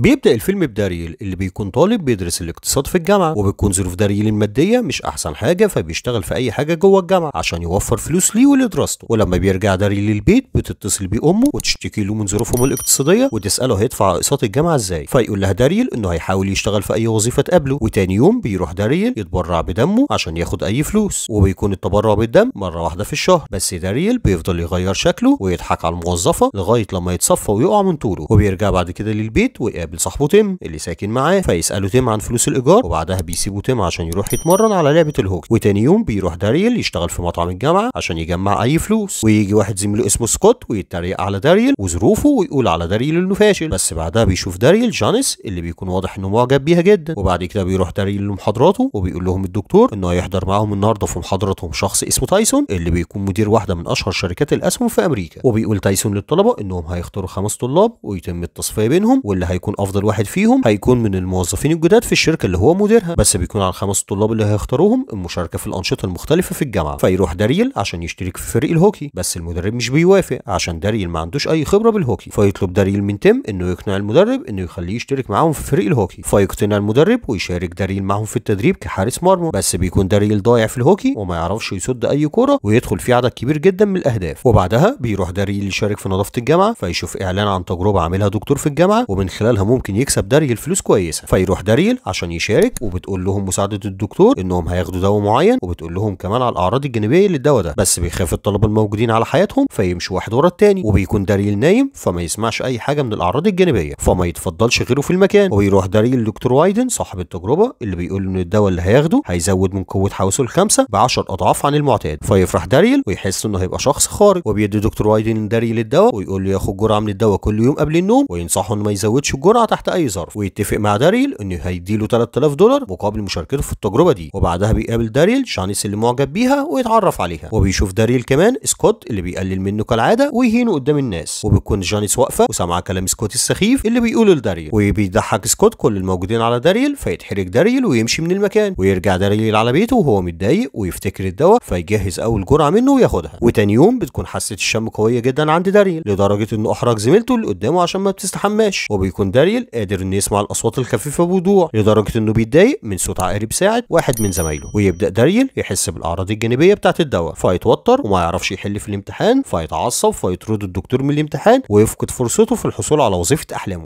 بيبدأ الفيلم بداريل اللي بيكون طالب بيدرس الاقتصاد في الجامعة، وبتكون ظروف داريل المادية مش أحسن حاجة، فبيشتغل في أي حاجة جوه الجامعة عشان يوفر فلوس ليه ولدراسته. ولما بيرجع داريل للبيت بتتصل بيه أمه وتشتكي له من ظروفهم الاقتصادية وتسأله هيدفع أقساط الجامعة إزاي، فيقول لها داريل إنه هيحاول يشتغل في أي وظيفة تقابله. وتاني يوم بيروح داريل يتبرع بدمه عشان ياخد أي فلوس، وبيكون التبرع بالدم مرة واحدة في الشهر، بس داريل بيفضل يغير شكله ويضحك على الموظفة لغاية لما يتصفى ويقع من طوله. وبيرجع بعد كده للبيت ويقابل صاحبه تيم اللي ساكن معاه، فيسأله تيم عن فلوس الإيجار، وبعدها بيسيبه تيم عشان يروح يتمرن على لعبة الهوكي. وتاني يوم بيروح داريل يشتغل في مطعم الجامعة عشان يجمع أي فلوس، ويجي واحد زميله اسمه سكوت ويتريق على داريل وظروفه ويقول على داريل إنه فاشل. بس بعدها بيشوف داريل جانيس اللي بيكون واضح إنه معجب بيها جدا. وبعد كده بيروح داريل لمحاضراته وبيقول لهم الدكتور إنه هيحضر معاهم النهارده في محاضرتهم شخص اسمه تايسون اللي بيكون مدير واحدة من أشهر شركات الأسهم في أمريكا. وبيقول تايسون للطلبة إنهم هيختاروا 5 طلاب ويتم التصفية بينهم، واللي هيكون افضل واحد فيهم هيكون من الموظفين الجداد في الشركة اللي هو مديرها، بس بيكون على ال5 طلاب اللي هيختاروهم المشاركة في الانشطة المختلفة في الجامعة. فيروح داريل عشان يشترك في فريق الهوكي، بس المدرب مش بيوافق عشان داريل ما عندوش اي خبره بالهوكي. فيطلب داريل من تيم انه يقنع المدرب انه يخليه يشترك معاهم في فريق الهوكي، فيقتنع المدرب ويشارك داريل معاهم في التدريب كحارس مرمى، بس بيكون داريل ضايع في الهوكي وما يعرفش يصد اي كورة ويدخل فيه عدد كبير جدا من الاهداف. وبعدها بيروح داريل يشارك في نظافة الجامعة، فيشوف اعلان عن تجربه عاملها دكتور في الجامعة ومن خلالها ممكن يكسب داريل فلوس كويسة. فيروح داريل عشان يشارك، وبتقول لهم مساعدة الدكتور انهم هياخدوا دواء معين، وبتقول لهم كمان على الاعراض الجانبية للدواء ده، بس بيخاف الطلبة الموجودين على حياتهم فيمشوا واحد ورا التاني. وبيكون داريل نايم فما يسمعش اي حاجة من الاعراض الجانبية فما يتفضلش غيره في المكان. ويروح داريل لدكتور وايدن صاحب التجربة اللي بيقول ان الدواء اللي هياخده هيزود من قوة حواسه الخمسة ب10 اضعاف عن المعتاد، فيفرح داريل ويحس انه هيبقى شخص خارق. وبيدي دكتور وايدن داريل الدواء ويقول له ياخد جرعة من الدواء كل يوم قبل النوم، وينصحه انه ما يزودش الجرعة تحت اي ظرف، ويتفق مع داريل انه هيديله $3000 مقابل مشاركته في التجربة دي. وبعدها بيقابل داريل جانيس اللي معجب بيها ويتعرف عليها، وبيشوف داريل كمان سكوت اللي بيقلل منه كالعادة ويهينه قدام الناس. وبتكون جانيس واقفة وسامعه كلام سكوت السخيف اللي بيقوله لداريل، وبيضحك سكوت كل الموجودين على داريل، فيتحرج داريل ويمشي من المكان. ويرجع داريل على بيته وهو متضايق ويفتكر الدواء فيجهز اول جرعة منه وياخدها. وتاني يوم بتكون حاسه الشم قوية جدا عند داريل لدرجة انه احرج زميلته اللي قدامه عشان ما بتستحماش. وبيكون داريل قادر انه يسمع الاصوات الخفيفة بوضوح لدرجة انه بيتضايق من صوت عقارب ساعة واحد من زمايله. ويبدا داريل يحس بالاعراض الجانبية بتاعه الدواء فيتوتر وما يعرفش يحل في الامتحان، فيتعصب فيطرد الدكتور من الامتحان ويفقد فرصته في الحصول على وظيفة احلامه.